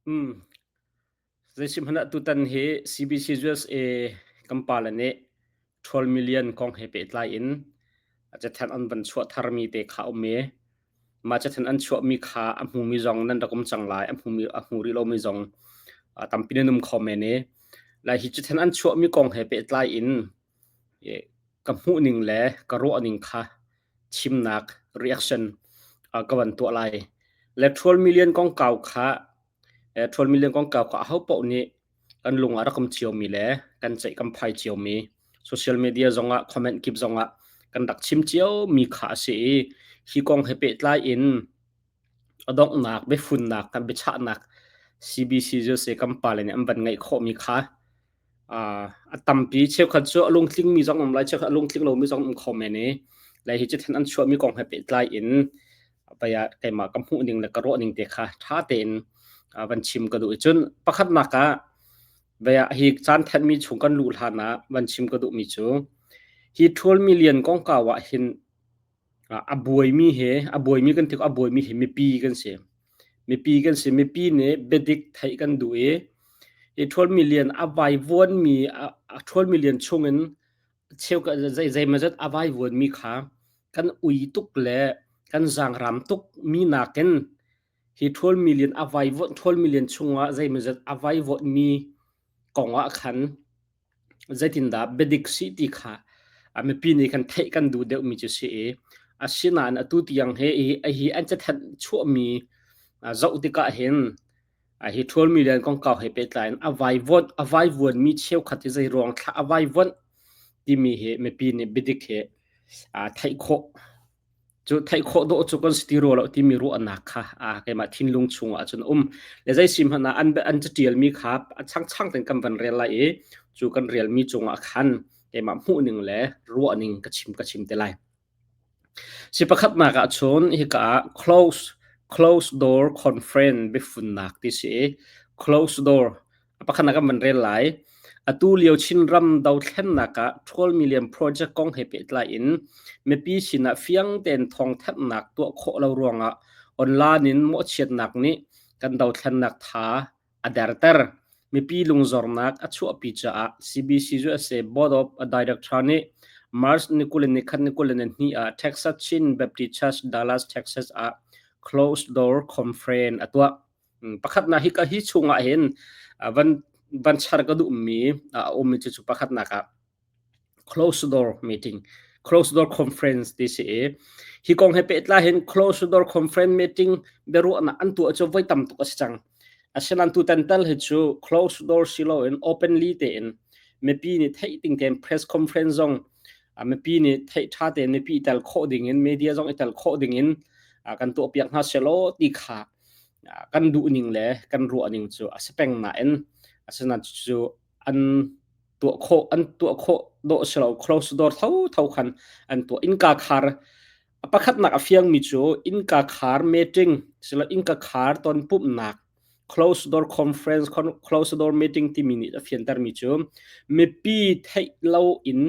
Um, zeisihmanh ah tutan hi CBC USA kan pale nih 12 million kong he pehtlai in cathanh an van chuah tharmi te kha um i mah cathanh an chuahmi kha a hmumi zong nan rak um cang lai, a hmumi a hmu rih lomi zong tampi nan um kho men i lai hi cathanh an chuahmi kong he pehtlai in ka hmuhning le ka ruahning kha chimnak reaction ka van tuah lai. Le 12 million kongkau kha 12 million kongkau kha ahopaoh nih kan lung ah rak um ciomi le kan ceih kan phai ciomi social media zongah comment kip zongah kan rak chim ciomi kha a si i hi kong he pehtlai in a donghnak biafunnak kan biachahnak CBC USA kan pale nih an van ngeih khawhmi kha a tampi cheukhat cu a lungtlingmi zong um lai cheukhat a lungtling lomi zong um kho men i lai hi cithen an chuahmi kong he pehtlai in baya keimah ka hmuh ning le ka ruah ning te kha ṭha tein van chim ka duh i cun pakhatnak ah baya hi caan thenmi chung kan luh hlan ah van chim ka duhmi cu hi 12 million kongkau ah hin A buaimi he a buaimi kan ti a buaimi hi mipi kan si. Mipi kan si. Mipi nih biadik theih kan duh i hi 12 million a vaivuanmi a 12 million chungin cheu zei zeimawzat a vaivuanmi kha kan ui tuk le kan zaangram tuk mi nakin hi 12 million a vaivuan 12 million chungah zeimawzat a vaivuanmi kong ah khan Zeitindah biadik si ti kha mipi nih khan theih kan duh deuhmi cu si i asinain atu tiang he hi an cathanh chuahmi zoh tikah hin hi ṭhualmi le kongkau he pehtlai in a vaivuanh a vaivuanmi cheukhat hi zei ruang thla a vaivuanh timi hi mipi nih biadik hi theih khawh Cu theih khawh dawh cu kan si ti rua lo timi ruahnak kha keimah thinlung chungah cun a um. Le zei si hmanh ah an an catialmi kha a changchang tein kan van rel lai i cu kan relmi cungah khan keimah hmuhning le ruahning ka chim ka chim te lai. Si pakhatnak ah cun hika ah close close door conference biafunnak ti si i close door Pakhatnak kan van rel lai. Atu lio Chinram dothlennak ah 12 million project kong he pehtlai in mipi sinah fiang tein thawngthanhnak tuah khawh lo ruangah online in mawhchiatnak nih kan dothlennak tha a derter. Mipi lungzornak a chuahpi caah CBC USA Board of Director nih March ni 20 ni khat ni 22 ah Texas Chin Baptist Church Dallas, Texas ah closed door conference a tuah. Pakhatnak hi ka hi chungah hin van van char ka duhmi a ummi cu cu pakhatnak ah close door meeting close door conference ti si i hi kong he pehtlai hin close door conference meeting biaruahnak an tuah cu voi tam tuk a si cang. Asinain tutan tal hi cu close door si loin openly tein mipi nih theih ding tein press conference zong mipi nih theih ṭha tein mipi i tel khawh ding in media zong i tel khawh ding in kan tuahpiak hna selaw ti kha kan duhning le kan ruahning cu a si peng nain asinain cucu an tuah khawh an tuah khawh dawh si lo close door tho tho khan an tuah innka khar a pakhatnak a fiangmi cu innka khar meeting silo innka khar ton pumhnak close door conference close door meeting timi nih a fiantermi cu mipi theih lo in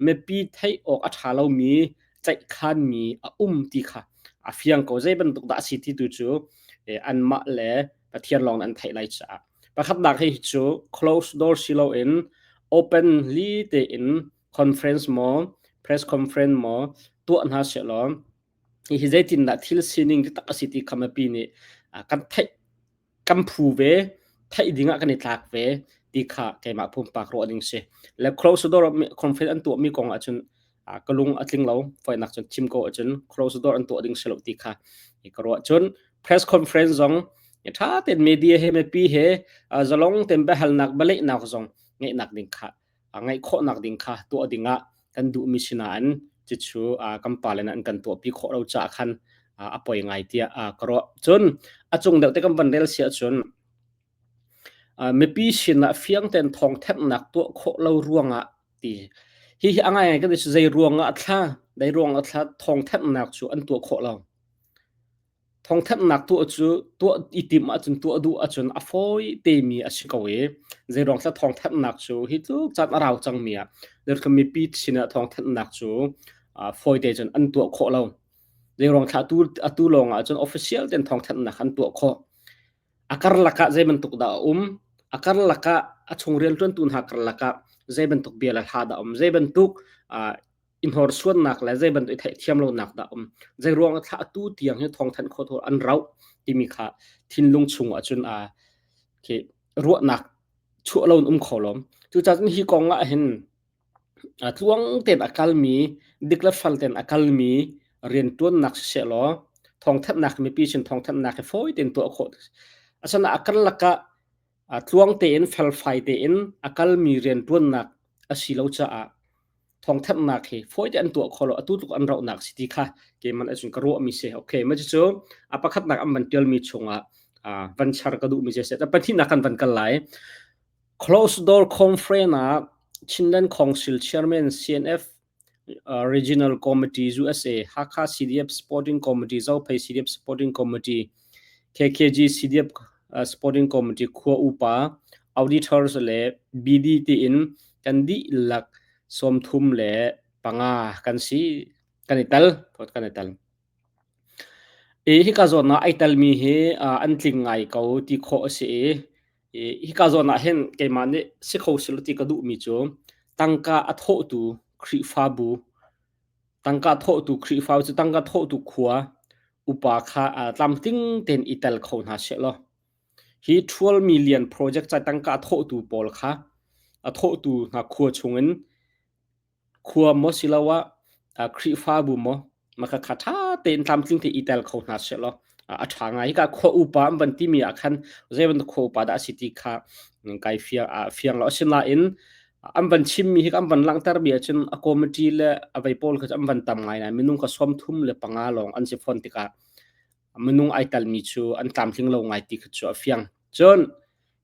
mipi theih awk a ṭha lomi ceihkhanmi a um ti kha a fiang ko. Zei bantuk dah a si ti tu cu anmah le Pathian lawng an theih lai caah. Pakhatnak hi cu close door si loin openly tein conference maw press conference maw tuah hna sehlaw hihi zeitindah thil sining taktak a si ti kha mipi nih kan theih kan phu ve theih ding ah kan i tlak ve ti kha keimah pumpak ruah ding si le close door conference an tuahmi kong ahcun ka lung a tling lo foinak cun thim ko ahcun close door an tuah ding si lo ti kha ka ruah cun press conference zong tha tein media he mipi he zalong tein biahalnak bialehnak zong ngeihnak ding kha ngaih khawhnak ding kha tuah ding ah kan duhmi si nain cucu kan pale nih an kan tuahpi khawh lo caah khan a poi ngai tiah ka ruah. Cun a cung deuh te kan van rel si ahcun mipi sinah fiang tein thawngthanhnak tuah khawh lo ruangah ti hihi a ngaingai kan ti zei ruangah a thla zei ruangah a thla thawngthanhnak cu an tuah khawh lo. Thawngthanhnak tuah cu tuah i timh ahcun tuah duh ahcun a fawi temi a si ko i zeiruang thla thawngthanhnak cu hi tluk caan a rau cangmi ah zeiruang mipi sinah thawngthanhnak cu fawi te cun an tuah khawh lo. Zeiruang thla atu atu lawng ahcun official ten thawngthanhnak an tuah khawh. A karlak ah zei bantuk dah a um? A karlak ah a chung rianṭuantu hna karlak ah zei bantuk bia le hla dah a um? Zei bantuk i hnorsuannak le zei bantuk i theihthiam lonak dah a um? Zei ruang ah thla atu tiang hi thawngthanh khawh an rauh timi kha thinlung chung ah cun khi ruahnak chuah lo in um kho lo. Cucaah cun hi kong ah hin tluang tein a kalmi, dik le fel tein a kalmi rianṭuannak siseh law thawngthanhnak mipi sin thawngthanhnak hi fawi tein tuah khawh. Asinain a karlak ah tluang tein felfai tein a kalmi rianṭuannak a si lo caah thawngthanhnak hi fawi tein an tuah kho lo. Atu tluk an rauhnak si ti kha keimah nih cun ka ruahmi si. Okay, mah cucu a pakhatnak an van ṭialmi chungah van char ka duhmi cu a si. Pahnihnak kan van kal lai. Closed door conference ah Chinland Council Chairman CNF Regional Committee USA, Hakha CDF Supporting Committee, Zophei CDF Supporting Committee, KKG CDF Supporting Committee khua upa, auditors le BD tiin kan dihlak 35 kan si kan i tel kan i tel. Hika zawn ah ai telmi hi an tling ngai ko ti khawh a si i hika zawn ah hin keimah nih si kho selaw ti ka duhmi cu tangka a thawhtu Khrihfabu, tangka a thawhtu Khrihfabu cu tangka thawhtu khua upa kha tlamtling tein i tel kho hna sehlaw hi ṭhualmi lian project ca tangka a thawhtu pawl kha a thawhtu hna khua chungin Khua maw siloah Khrihfabu maw maka kha ṭha tein tlamtling te i tel kho hna sehlaw a ṭha ngai. Hika khua upa an van timi ah khan zei bantuk khua upa dah a si ti kha kai fiang, fiang lo. Asinain an van chimmi hi an van langhtermi ahcun a committee le a vei pawl kha an van tam ngai nain minung kha 35 lawng an si fawn tikah minung ai telmi cu an tlamtling lo ngai ti kha cu a fiang. Cun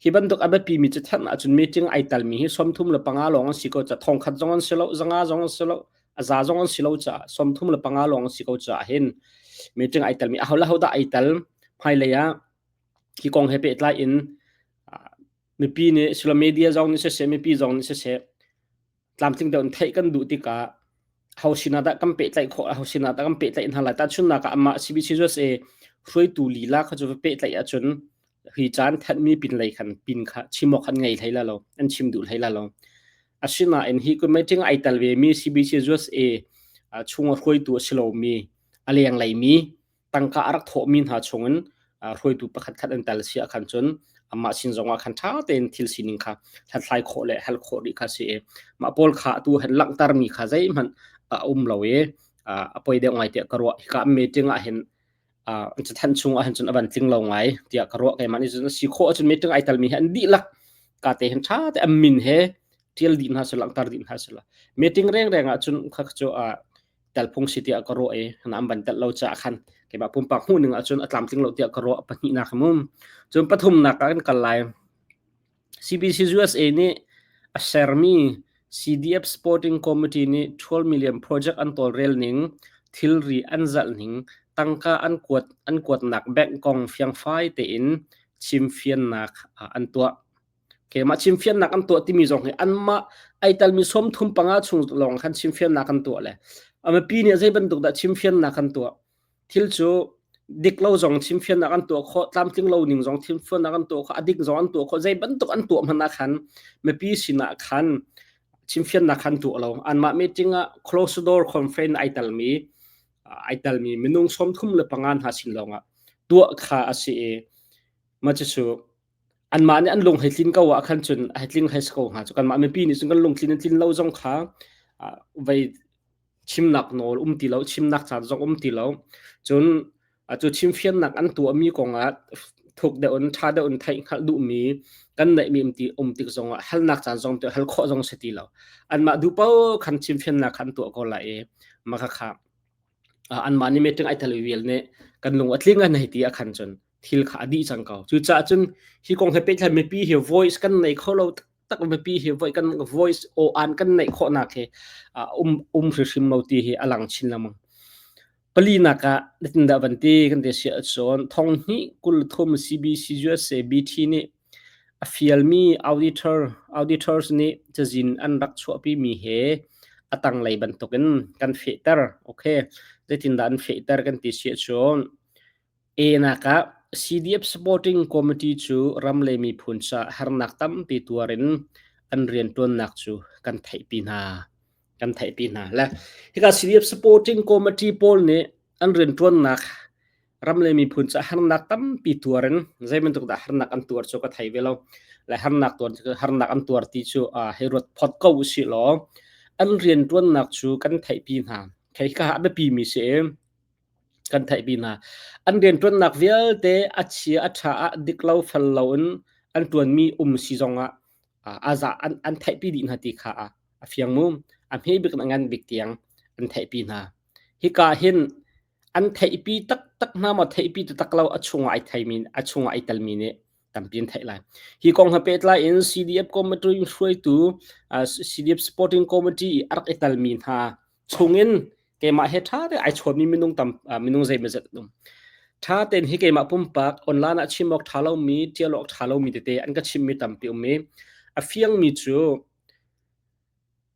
hi bantuk a biapimi cu thanh ahcun meeting ai telmi hi 35 lawng an si ko ca thongkhat zong an si lo, zanga zong an si lo, a za zong an si lo caah 35 lawng an si ko caah hin meeting ai telmi aho le ho dah ai tel hmailei ah hi kong he pehtlai in mipi nih silo media zong nih siseh mipi zong nih siseh tlamtling deuh in theih kan duh tikah ho sinah dah kan pehtlaih khawh ho sinah dah kan pehtlaih hna lai tahchunhnak ah amah CBC USA hruaitu lila kha cu va pehtlaih ahcun hi caan thanhmi pin lei khan pin kha chim awk an ngei hlei la lo an chim duh hlei la lo asinain hi kun meeting ai tel ve mi CBC USA chung a hruaitu a si lomi a leng lei mi tangka a rak thawhmi hna chungin hruaitu pakhat khat an tel si ah khan cun amah sin zongah khan ṭha tein thil sining kha hlathlai khawh le hal khawh rih kha si i mah pawl kha atu han langhtermi kha zeihmanh a um lo i a poi deuh ngai tiah ka ruah. Hika meeting ah hin an cathanh chung ah hin cun a van tling lo ngai tiah ka ruah. Keimah nih cun a si khawh ahcun meeting ai telmi hi an dihlak ka te hin ṭha te an min he ṭial dih hna seh langhter dih hna seh meeting rengreng ah cun kha cu telphung si tiah ka ruah i an van telh lo caah khan keimah pumpak hmuhning ahcun a tlamtling lo tiah ka ruah pahnihnak mu cun pathumnak ah kan kal lai CBC USA nih a sermi CDF Sporting Committee nih 12 million project an tawlrel ning thilri an zalh ning tangka an kuat an kuatnak bank kong fiangfai tein chimfiannak an tuah Keimah chimfiannak an tuah timi zong hi anmah ai telmi 35 chung lawng khan chimfiannak an tuah le a mipi nih zei bantuk dah chimfiannak an tuah thil cu dik lo zong chimfiannak an tuah khawh tlamtling lo ning zong chimfiannak an tuah khawh a dik zong an tuah khawh zei bantuk an tuah hmanh ah khan mipi sinah khan chimfiannak khan tuah lo anmah meeting ah close door conference ai telmi ai telmi minung 35 hna sin lawng ah tuah kha a si i mah cucu Anmah nih an lung hei tlin ko ah khan cun hei tling hei si ko hnga cu kanmah mipi nih cun kan lungtlin in tlin lo zong kha vei chimnak nawl um ti lo chimnak caan zong um ti lo cun cu chimfiannak an tuahmi kongah thuk deuh in ṭha deuh in theih hngalh duhmi kan neihmi um ti um tik zongah halnak caan zong te hal khawh zong si ti lo anmah duh paoh khan chimfiannak kha an tuah ko lai i mah khakha anmah nih meeting ai tel vial nih kan lung a tling an hei ti ah khan cun thil kha a dih cang ko. Cucaah cun hi kong he pehtlai mipi hi voice kan nei kho lo tak mipi hi voi kan voice aw an kan neih khawhnak hi um um hrimhrim lo ti hi a lang chin lengmang. Palinak ah tindah van ti kan ti si ahcun thong hnih 23 CBC USA BT nih a fialmi auditor auditors nih cazin an rak chuahpimi he a tanglei bantukin kan fehter. Okay. Zeitindah an fehter kan ti si ahcun Enak ah. CDF Supporting Committee cu ram le miphun caah harnak tampi tuar in an rianṭuannak cu kan theihpi hna. Kan theihpi hna. Le hika CDF Supporting Committee pawl nih an rianṭuannak ram le miphun caah harnak tampi tuar in zei bantuk dah harnak an tuar cu ka thei ve lo. Le harnak tuar harnak an tuar ti cu hei ruat phot ko usih law an rianṭuannak cu kan theihpi hna. Hei ka a biapi mi si i kan theihpi hna. An rianṭuannak vialte a chia a ṭha ah dik lo fel lo in an ṭuanmi um si zongah a za an, an theihpi dih hna ti kha a fiang mu. A hme bik in a ngan bik tiang an theihpi hna. Hika hin an theihpi taktak hna maw theihpi taktak lo a chungah ai theimi a chungah ai telmi nih tampi an theih lai. Hi kong he pehtlai in CDF committee hruaitu CDF supporting committee i a rak i telmi hna chungin keimah he ṭha te ai chawnmi minung tam minung zeimawzat an um. Ṭha tein hi keimah pumpak online ah chim awk ṭha lomi, ṭial awk ṭha lomi tete an ka chimmi tampi um i a fiangmi cu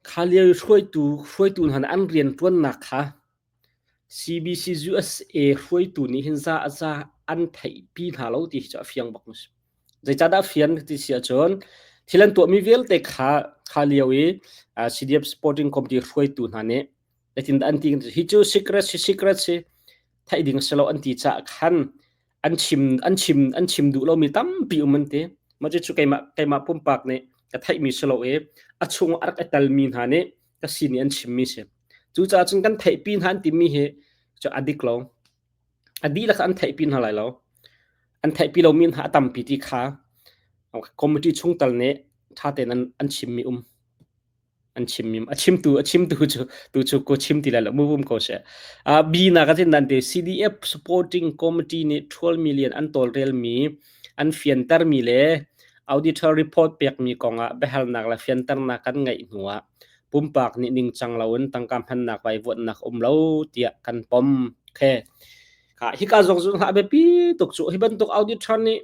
kha lio i hruaitu hruaitu hna nih an rianṭuannak kha CBC USA hruaitu nih hin za a za an theihpi hna lo ti hi cu a fiang bak. Zeicahdah fian ti si ahcun thil an tuahmi vialte kha kha lio i CDF Sporting Committee hruaitu hna nih zeitindah an ti hi cu secret si secret si theih ding si lo an ti caah khan an chim an chim an chim duh lomi tampi um an ti. Mah cu keimah keimah pumpak nih ka theihmi si lo i a chung a rak i telmi hna nih ka sin i an chimmi si. Cucaah cun kan theihpi hna an timi hi cu a dik lo. A dihlak an theihpi hna lai lo. An theihpi lomi hna a tampi ti kha committee chungtel nih ṭha tein an, an chimmi um. An chimmi a chimtu a chimtu cu tu cu ko chim ti lai lo mu um ko seh. Uh, B na ka tin nan te CDF supporting committee nih 12 million an tawlrelmi an fiantermi le auditor report pekmi kongah biahalnak le fianternak kan ngeih hnuah pumpak nih ningcang loin tangka hmannak vaivuanhnak um lo tiah kan pom. Okay. Ka hika zong zong a biapi tuk cu hi bantuk auditor nih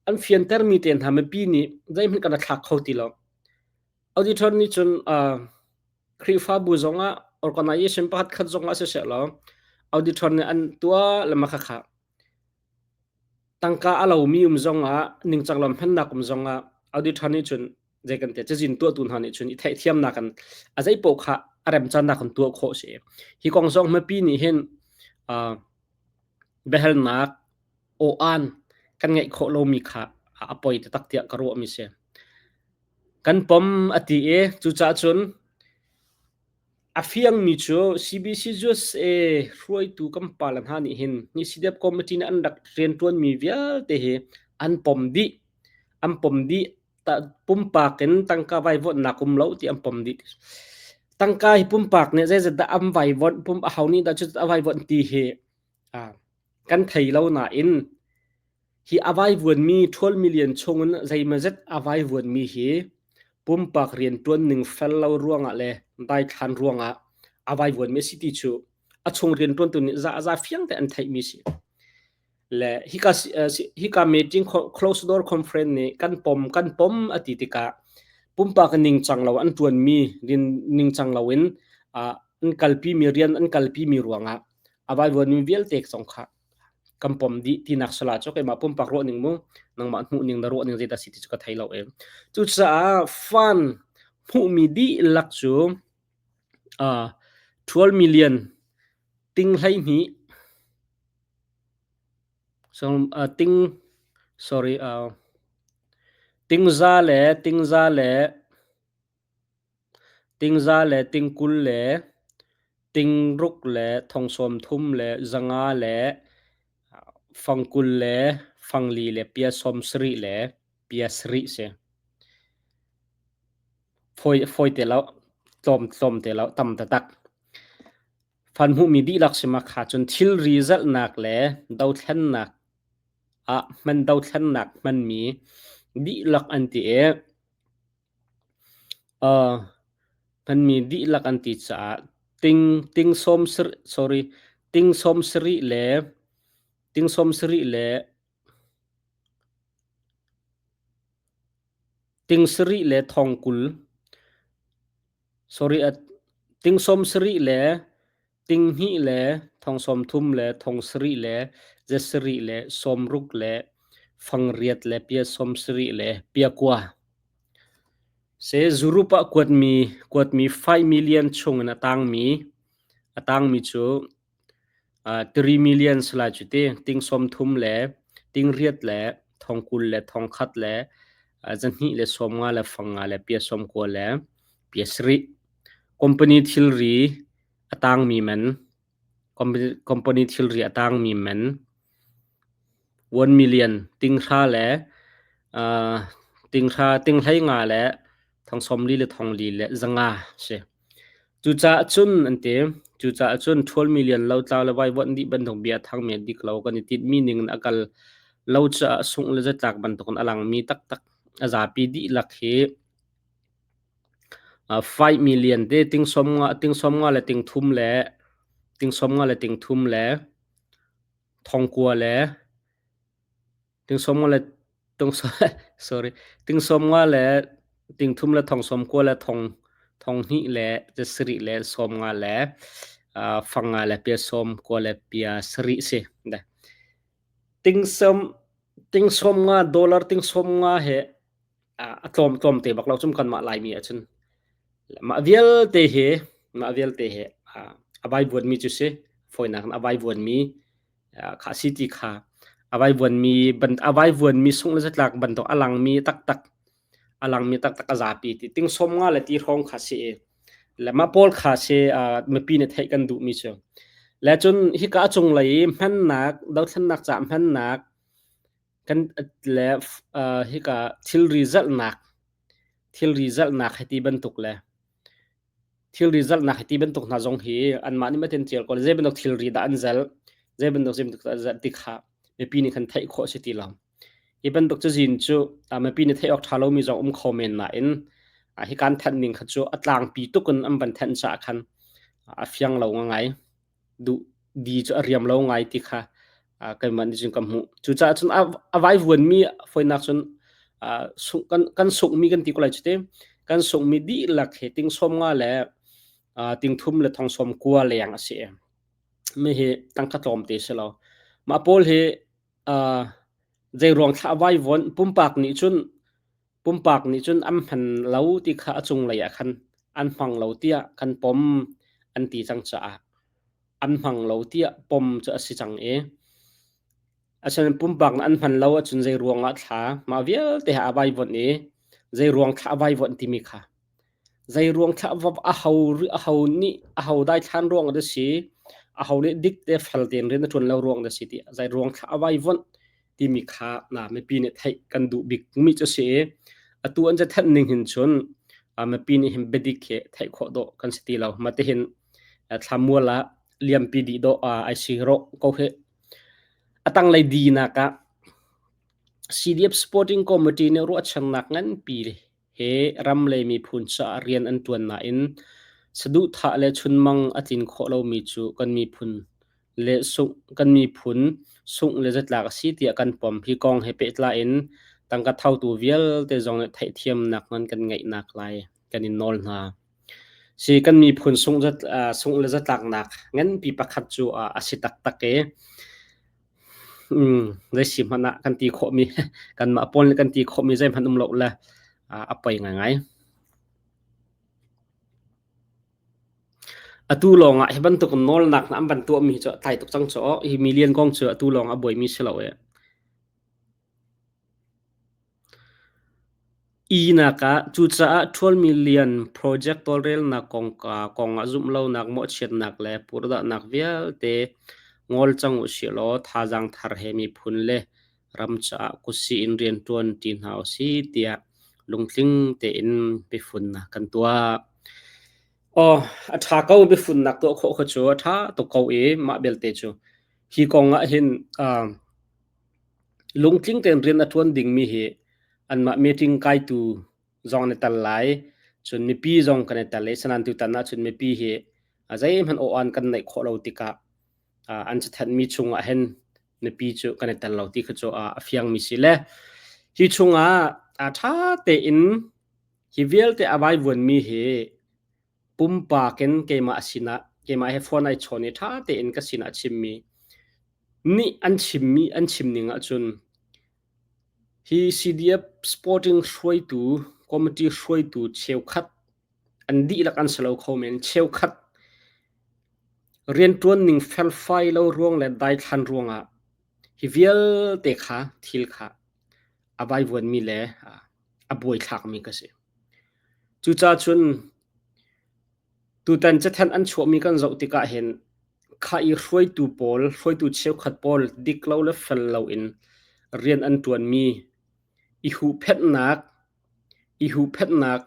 an fiantermi te hna mipi nih zeihmanh kan thlak kho ti lo. Auditor nih cun uh, Khrihfabu zongah organization pakhat khat zongah siseh law auditor nih an tuah le ma khakha Tangka a lomi um zongah ningcang lam hmannak um zongah auditor nih cun zei kan ti cazin tuahtu hna nih cun i theihthiamnak in a zeipaoh kha a remcannak in tuah khawh a si. Hi kong zong mipi nih hin uh, biahalnak aw-an kan ngeih khawh lomi kha a poi taktak tiah ka ruahmi si. Kan pom a ti i cucaah cun A fiangmi cu CBCUSA hruaitu kan pale hna nih hin hi CDF committee nih an rak rianṭuanmi vialte hi an pom dih. An pom dih. Pumpak in tangka vaivuanhnak um lo ti an pom dih. Tangka hi pumpak nih zeizat dah an vaivuanh, pum aho nih dah cucu a vaivuanh ti hi kan thei lo nain Hi a vaivuanmi 12 million chungin zeimawzet a vaivuanmi hi pumpak rianṭuan ning fel lo ruangah le daithlan ruangah a vaivuanmi a si ti cu a chung rianṭuantu nih za a za fiang tein an theihmi a si. Le hika, hika meeting closed door conference nih kan pom kan pom a ti tikah pumpak ningcang lo an ṭuanmi ningcang loin an kalpimi rian an kalpimi ruangah a vaivuanmi vialte zong kha kan pom dih tinak sala cu keimah pumpak ruah ning mu nangmah hmuh ning na ruah ning zeidah si ti cu ka thei lo e cucaah fund hmuhmi dihlak cu uh, 12 million ting 12 so uh, ting sorry uh, tingza le tingza le Tingza le tingkul le tingruk le thongsawmthum le 500 le fangkul le fangli le pia 70 le pia sarih si. Fawi, fawi te lo, tlawm tlawm te lo, tam taktak. Fan hmuhmi dihlak si ma kha cun thilri zalhnak le dothlennak ah hman dothlennak hmanmi dihlak an ti i Hmanmi dihlak an ti caah ting ting sawm sorry ting 70 le ting 70 le ting sarih le thong 20 sorry ting 70 le ting hnih le thong 30 le thong sarih le zasarih le sawmruk le fangriat le pia 70 le pia kua. Se Zurup ah kuatmi kuatmi 5 million chung in a tangmi a tangmi cu 3 million si lai cu ti ting 30 le ting riat le thong 20 le thong khat le 200 le 50 le fanga le pia 90 le pia sarih. Company thilri a tangmi man company thilri a tangmi man 1 million ting hra le ting hra ting hlei nga le thong 40 le thong li le zanga si. Cucaah cun an ti. Cucaah cun ṭhual million lotlau le vaivuanh dih bantuk bia thangmi a dik lo. Kan i tinhmi ning in a kal lo caah sungh le zatlak bantukin a langmi taktak a zapi dihlak hi 5 million te ting sawm nga ting sawm nga le ting thum le ting sawm nga le ting thum le thong kua le Ting sawm nga le tung sorry ting sawm nga le ting thum le thong sawm kua le thong thong hnih le sarih le sawm nga le fang nga le pia sawm kua le pia sarih si. Ting sawm ting sawm nga dollar ting sawm nga he a tlawm tlawm te bak lo cum kan mah Laimi ahcun mah vialte hi mah vialte hi a vaivuan mi cu si fawinak in a vaivuan mi kha si ti kha a vaivuan mi ban a vaivuan mi sungh le zatlak bantuk a langmi taktak a langmi taktak a zapi ti ting som nga le ti hrawng kha si i le mah pawl kha si mipi nih theih kan duhmi cu le cun hika a cunglei i hmannak dothlennak ca hmannak kan le hika thilri zalhnak thilri zalhnak hei ti bantuk le thilri zalhnak hei ti bantuk hna zong hi anmah nih matin tial ko zei bantuk thilri dah an zalh zei bantuk zei bantuk dah an zalh ti kha mipi nih khan theih khawh si ti lo. Hi bantuk cazin cu mipi nih theih awk ṭha lomi zong um kho men nain hi kan thanh ning kha cu a tlangpi tuk in an van thanh caah khan a fiang lo ngai. Duh di cu a riam lo ngai ti kha keimah nih cun ka hmuh. Cucaah cun a vaivuanmi fawinak cun kan kan sunghmi kan ti ko lai cu ti. Kan sunghmi dihlak hi ting sawm nga le ting thum le thong sawm kua leng a si. Mi hi tangka tlawmte si lo. Mah pawl hi zei ruang thlah vaivuan pumpak nih cun pumpak nih cun an hman lo ti kha a cunglei ah khan an hmang lo tiah kan pom an ti cang caah an hmang lo tiah pom cu a si cang i asinain pumpak nih an hman lo ahcun zei ruangah thla mah vialte he a vaivuanh i zei ruang thla a vaivuanh timi kha Zeiruang thlah aho aho nih aho daithlan ruang dah si, aho nih dik te fel tein rian a ṭuan lo ruang dah si ti zeiruang thlah a vaivuanh timi kha na mipi nih theih kan duh bik mi cu si i atu an cathanh ning hin cun mipi nih hin biadik hi theih khawh dawh kan si ti lo. Mah tihin thlamual ah liampi dih dawh ai si rawh ko hih. A tanglei dinak ah CDF Sporting Committee nih ruahchannak nganpi he ram le miphun caah rian an ṭuan nain saduhthah le chunmang a tlin khawh lomi cu kan miphun le sungh kan miphun sungh le zatlak a si tiah kan pom. Hi kong he pehtlai in tangka thotu vialte zong nih theihthiamnak nan kan ngeihnak lai kan in nawl hna. Si kan miphun sungh zat sungh le zatlaknak nganpi pakhat cu a si taktak i Zei si hmanh ah kan ti khawhmi kanmah pawl nih kan ti khawhmi zeihmanh um lo le a poi ngaingai. Atu lawngah hi bantuk nawlnak na an van tuahmi hi cu a tlai tuk cang cu hi million kong cu atu lawng a buaimi si lo e. Ihnak ah cucaah ṭhualmi lian project tawlrelnak kong ah zumhlonak, mawhchiatnak le purhdahnak vialte ngol cang usih law thazaang thar he miphun le ram caah kutsih in rianṭuan ṭi hna usih tiah lungtling tein biafunnak kan tuah. Aw, a ṭha ko biafunnak tuah khawh kha cu a ṭha tuk ko i mah belte cu hi kong ah hin lungtling tein rian a ṭuan dingmi hi anmah meeting kaitu zong an i tel lai. Cun mipi zong kan i tel i sanan tutan ahcun mipi hi zeihmanh aw-an kan neih khawh lo tikah an cathanhmi chungah hin mipi cu kan i tel lo ti kha cu a fiangmi si le hi chungah ṭha tein hi vialte a vaivuanmi hi pumpak in keimah sinah keimah he phone ai chawn i ṭha tein ka sinah a chimmi. Nih an chimmi an chim ning ahcun hi CDF Sporting hruaitu committee hruaitu cheukhat an dihlak an si lo kho men cheukhat rianṭuan ning felfai lo ruang le daithlan ruangah hi vialte kha thil kha a vaivuanmi le a buaithlakmi ka si. Cucaah cun tutan cathanh an chuahmi kan zoh tikah hin kha i hruaitu pawl, hruaitu cheukhat pawl dik lo le fel loin rian an ṭuanmi i huhphenhnak, i huhphenhnak,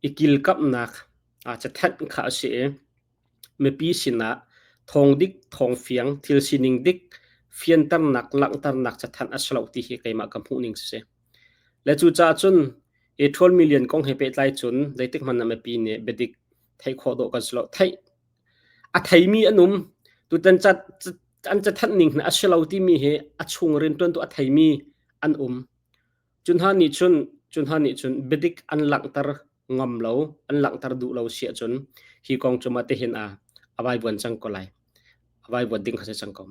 i kilkamhnak cathanh kha a si i mipi sinah thawng dik, thawng fiang, thil sining dik fianternak, langhternak cathanh a si lo ti hi keimah ka hmuhning si. Le cucaah cun hi ṭhawl million kong he pehtlai cun zeitik hmanh ah mipi nih biadik theih khawh dawh kan si lo. Theih a theimi an um. Tutan cat an cathanh ning a si lo timi hi a chung rianṭuantu a theimi an um. Cu hna nih cun cu hna nih cun biadik an langhter ngam lo, an langhter duh lo si ahcun hi kong cu mah tihin a a vaivuan cang ko lai. A vaivuan ding kha si cang ko.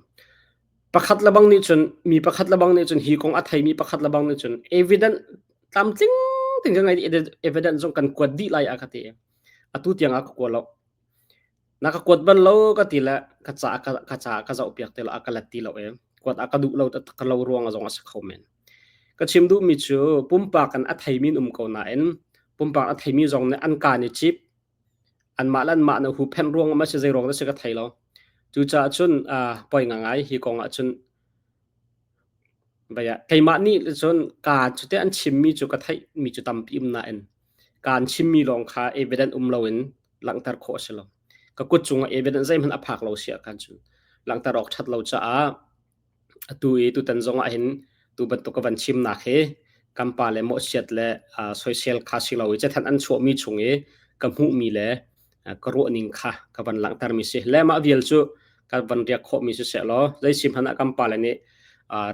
Pakhat le bang nih cun mi pakhat le bang nih cun hi kong a theimi pakhat le bang nih cun evidence tlamtling ting ka ngei evidence zong kan kuat dih lai a ka ti. Atu tiang ah ka kua lo. Na ka kuat bal lo ka ti le ka ca ka ka ca ka zoh piak ti lo a ka let ti lo e. Kuat a ka duh lo ka lo ruang zong a si kho men. Ka chim duhmi cu pumpak in a theimi an um ko nain pumpak a theimi zong nih an kaan i cip anmah le anmah na huhphenh ruang ah si zei ruang dah si ka thei lo. Cucaah cun poi ngangai hi kong ah cun keimah nih cun kaa cu te an chimmi cu ka theihmi cu tampi um nain kaan chimmi lawng kha evidence um loin langhter khawh a si lo. Ka kut cungah evidence zeihmanh a phak lo si ah khan cun langhter awk ṭhat lo caah Atu i tutan zong ah hin tu bantuk ka van chimnak hi kan pa le mawhchiat le soisel kha si lo i cathanh an chuahmi chung i ka hmuhmi le ka ruahning kha ka van langhtermi si. Le mah vial cu ka van riak khawhmi si seh law zei si hmanh ah kan pale nih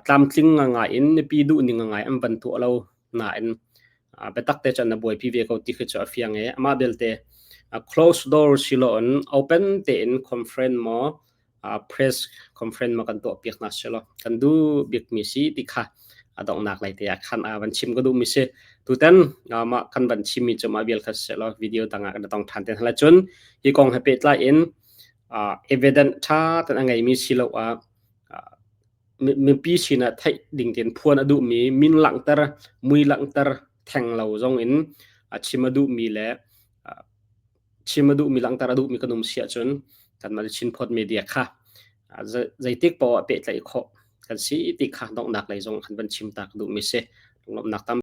tlamtling ngai in mipi duhning ngai an van tuah lo nain biatak te cun na buaipi ve ko ti khi cu a fiang i amah belte close door si loin open tein conference maw press conference ma kan tuah piak hna selaw kan duh bikmi si ti kha a donghnak lei te ah khan a van chim ka duhmi si tutan mah kan van chimmi cu mah vial kha selaw video dang ah kan tong than te hna cun hi kong he pehtlai in evidence tha ten a ngeimi si lo ah mipi sinah theih ding ten phuan a duhmi min langhter mui langhter theng lo zong in chim a duhmi le chim a duhmi langhter a duhmi kan um si ahcun kanmah le Chinphawt media kha zeitik poah pehtlaih khawh kan si ti kha donghnak lei zong kan van chim ta ka duhmi si. Lunglawmhnak tam.